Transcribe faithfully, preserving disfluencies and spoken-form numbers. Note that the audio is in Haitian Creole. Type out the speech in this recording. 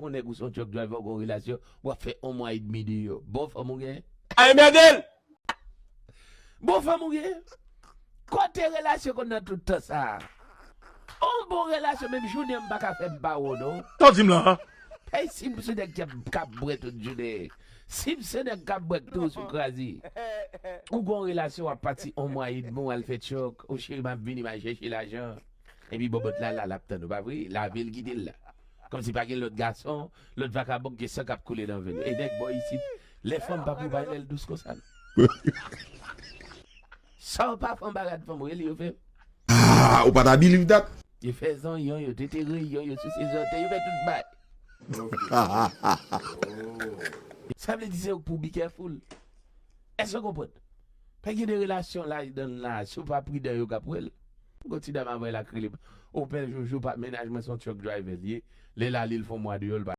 Ou nèg ou se yon truck driver, ou gen yon relasyon, w ap fè yon mwa edmi deyò. Bon fanm ou gen? Ay, mèdèl! Bon fanm ou gen? Kote relasyon konn nan tout tan sa a? On bon relasyon, menm jounen m pa ka fè m pa wè w non. Sa w di m la? Hey, si m se nèg k ap, k ap bwè tout jounen, si m se nèg k ap bwè tou sou kraze, ou gon relasyon w ap pati on mwa edmi w al fè tchòk, o cheri m ap vini m al chèche lajan. Epi bòbòt la la l ap tann ou, pa vre? Lave l kite l la. Kòmsi pa gen lòt gason, lòt vakabon ke san k ap koule nan venn. E nèg bò isit, lè fanm pa pou bay lè l dous konsa non. Sa w pa fè anba rad fanm, rele yo fè. Ah, ou pa ta believe that? Yo fè zanyon, yo tete reyon, yo souse zòtèy, yo fè tout bay. Sa vle di se ou k pou be careful. Èske w konprann? Pa gen de relasyon ladan la, si w pa pridan yo k ap wè l. Gon ti dam avè l ak rele, o pè Jojo, pa mennaj mwen se yon truck driver li ye. Lè l ale l fè yon mwa deyò, l pa